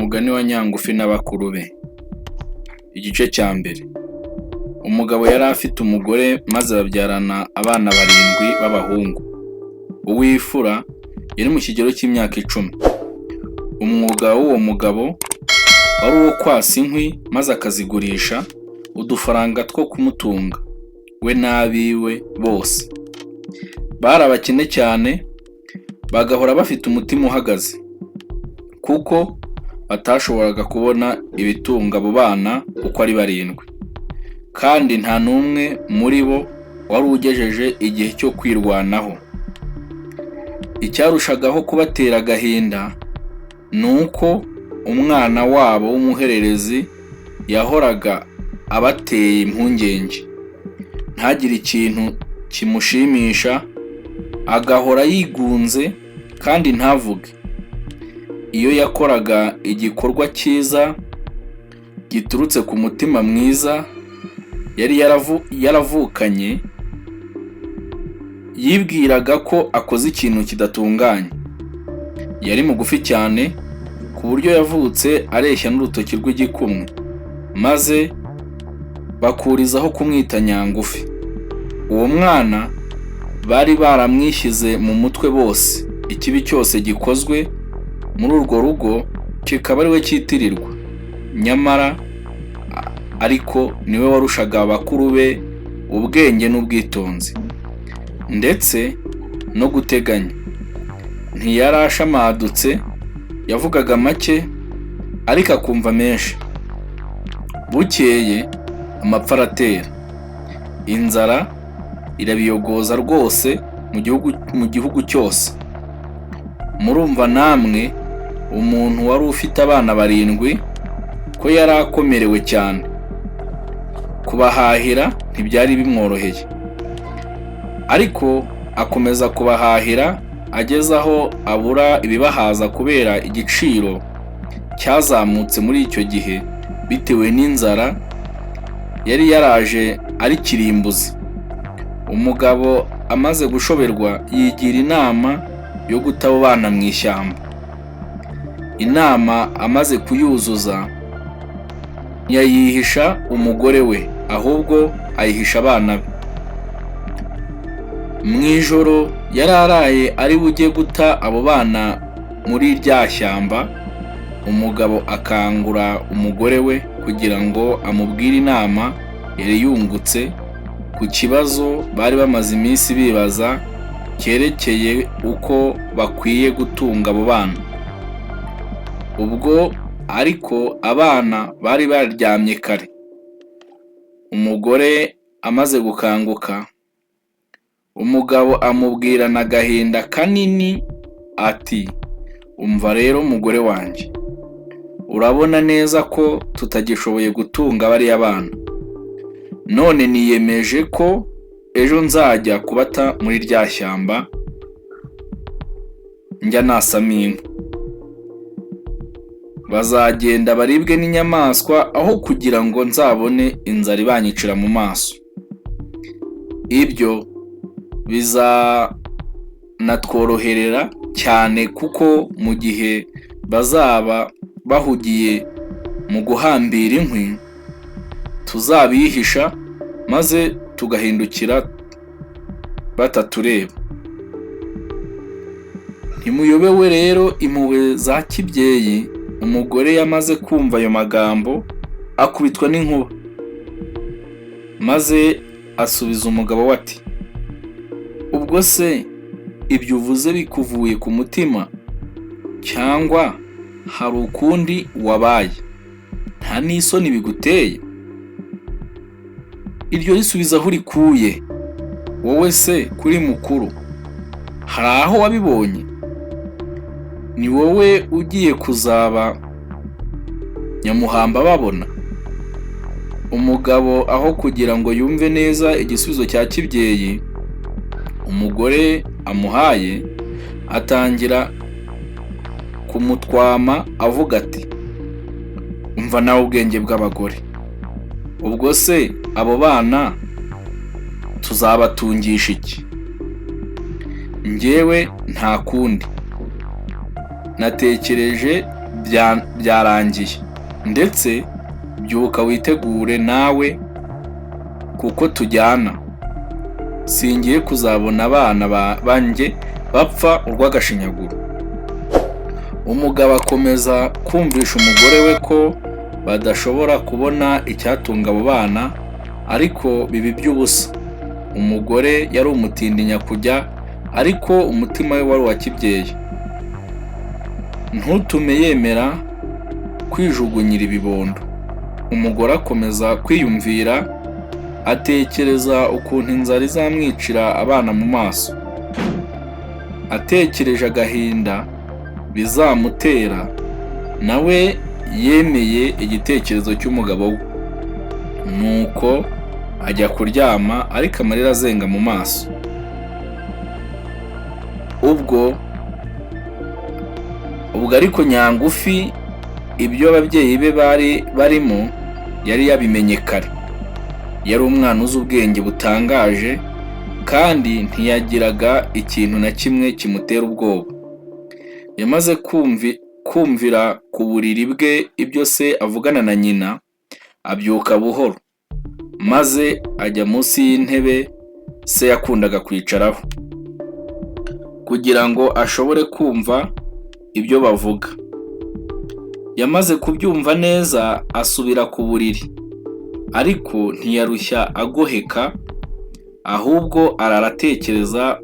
Umugani wa Nyangufi na bakuru be. Igice cya mbere. Umugabo yari afite umugore maze babyarana abana barindwi b'abahungu. Uw'imfura yari mu kigero cy'imyaka 10. Umwuga w'uwo mugabo wari uwo kwasa inkwi maze akazigurisha udufaranga two kumutunga, we n'abiwe bose. Bari abakene cyane, bagahora bafite umutima uhagaze, kuko batashoboraga kubona ibitunga abo bana uko ari barindwi, kandi nta n'umwe muri bo wari ugejeje igihe cyo kwirwanaho. Icyarushagaho kubatera agahinda ni uko umwana wabo w'umuhererezi yahoraga abateye impungenge, ntagire ikintu kimushimisha, agahora yigunze kandi ntavuge. Iyo yakoraga igikorwa cyiza giturutse ku mutima mwiza yari yaravukanye, yibwiraga ko akoze ikintu kidatunganye. Yari mugufi cyane ku buryo yavutse areshya n'urutoki rw'igikumwe, maze bakurizaho kumwita Nyangufi. Uwo mwana bari baramwishyize mu mutwe bose, ikibi cyose gikozwe muri urwo rugo kikaba ari we cyitirirwa. Nyamara ariko niwe warushaga bakuru be ubwenge n'ubwitonzi, ndetse no guteganya. Ntiyari ashamadutse, yavugaga make ariko akumva menshi. Bukeye amapfa aratera, inzara irabiyogoza rwose mu gihugu cyose. Murumva namwe umuntu wari ufite abana barindwi ko yari akomerewe cyane. Kubahahira ntibyari bimworoheye, ariko akomeza kubahahira ageze aho abura ibibahaza kubera igiciro cyazamutse muri icyo gihe bitewe n'inzara yari yaraje ari kirimbuzi. Umugabo amaze gushoberwa yigira inama yo guta abo bana mu ishyamba. Inama amaze kuyuzuza ntiyayihisha umugore we, ahubwo ayihisha abana be. Mu ijoro yari araye ari bujye guta abo bana muri rya shyamba, umugabo akangura umugore we kugira ngo amubwire inama yari yungutse ku kibazo bari bamaze iminsi bibaza cyerekeye uko bakwiye gutunga abo bana. Ubwo ariko abana bari baryamye kare. Umugore amaze gukanguka, umugabo amubwirana agahinda kanini ati: "Umva rero mugore wanjye, urabona neza ko tutagishoboye gutunga bariya bana. None niyemeje ko ejo nzajya kubata muri rya shyamba njya nasamo inkwi. Bazagenda baribwe n'inyamaswa aho kugira ngo nzabone inzara ibanyicira mu maso. Ibyo bizanatworoherera cyane kuko mu gihe bazaba bahugiye mu guhambira inkwi, tuzabihisha maze tugahindukira batatureba." Ntimuyobewe rero impuhwe za kibyeyi, umugore yamaze kumva ayo magambo akubitwa n'inkuba, maze asubiza umugabo we ati: "Ubwo se ibyo uvuze bikuvuye ku mutima cyangwa hari ukundi wabaye? Nta n'isoni biguteye? Iryo risubiza aho urikuye. Wowe se kuri mukuru, hari aho wabibonye? Ni wowe ugiye kuzaba nyamuhamba babona?" Umugabo aho kugira ngo yumve neza igisubizo cya kibyeyi umugore amuhaye, atangira kumutwama avuga ati: "Umva nawe ubwenge bw'abagore, ubwo se abo bana tuzabatungisha iki? Njyewe nta kundi natekereje, Byarangiye, ndetse byuka witegure nawe kuko tujyana. Singiye kuzabona abana banjye bapfa urw'agashinyaguro." Umugabo akomeza kumvisha umugore we ko badashobora kubona icyatunga abo bana, ariko biba iby'ubusa. Umugore yari umutindi nyakujya, ariko umutima we wari uwa kibyeyi, ntutume yemera kwijugunyira ibibondo. Umugore akomeza kwiyumvira, atekereza ukuntu inzara izamwicira abana mu maso. Atekereje agahinda bizamutera, nawe yemeye igitekerezo cy'umugabo we. Nuko ajya kuryama, ariko amarira azenga mu maso. Ubwo ariko Nyangufi ibyo ababyeyi be bari barimo yari yabimenye kare. Yari umwana uzi ubwenge butangaje, kandi ntiyagiraga ikintu na kimwe kimutera ubwoba. Yamaze kumvira ku buriri bwe ibyo se avugana na nyina, abyuka buhoro, maze ajya munsi y'intebe se yakundaga kwicaraho, kugira ngo ashobore kumva ibyo bavuga. Yamaze kubyumva neza, asubira ku buriri, ariko ntiyarushya agoheka, ahubwo arara atekereza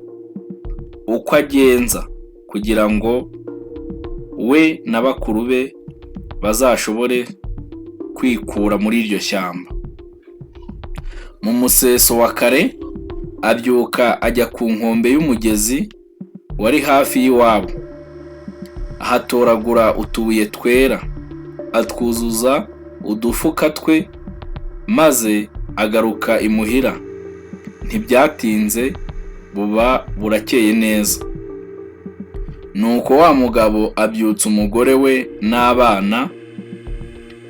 uko agenza kugira ngo we na bakuru be bazashobore kwikura muri iryo shyamba. Mu museso wa kare abyuka ajya ku nkombe y'umugezi wari hafi y'iwabo, ahatoragura utubuye twera, atwuzuza udufuka twe, maze agaruka imuhira. Ntibyatinze buba burakeye neza. Nuko wa mugabo abyutsa umugore we n'abana,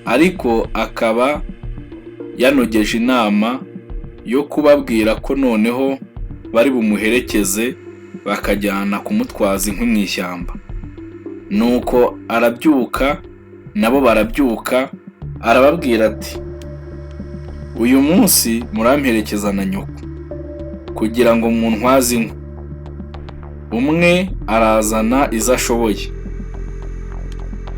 ariko akaba yanogeje inama yo kubabwira ko noneho bari bumuherekeze bakajyana kumutwaza inkwi mu ishyamba. Nuko arabyuka, nabo barabyuka, arababwira ati: "Uyu munsi muramperekeza na nyoko kugira ngo muntwaze inkwi. Umwe arazana izo ashoboye,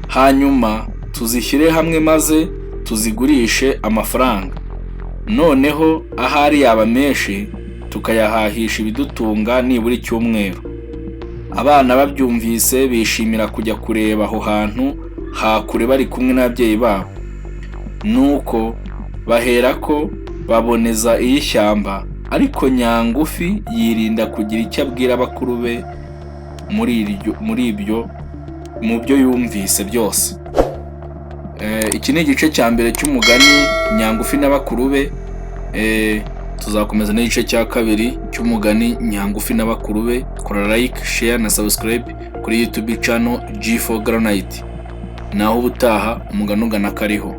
hanyuma tuzishyire hamwe maze tuzigurishe amafaranga. Noneho ahari yaba menshi, tukayahahisha ibidutunga nibura icyumweru." Abana babyumvise bishimira kujya kureba aho hantu ha kure bari kumwe n'ababyeyi babo. Nuko baherako baboneza iy'ishyamba, ariko Nyangufi yirinda kugira icyo abwira bakuru be muri ibyo mu byo yumvise byose. Iki ni igice cya mbere cy'umugani Nyangufi na bakuru be. Tuzakomeza n'igice cya kabiri cy'umugani Nyangufi na bakuru be. Kora like, share na subscribe kuri YouTube channel G4 Granite. Naho ubutaha, umugani ugana kariho.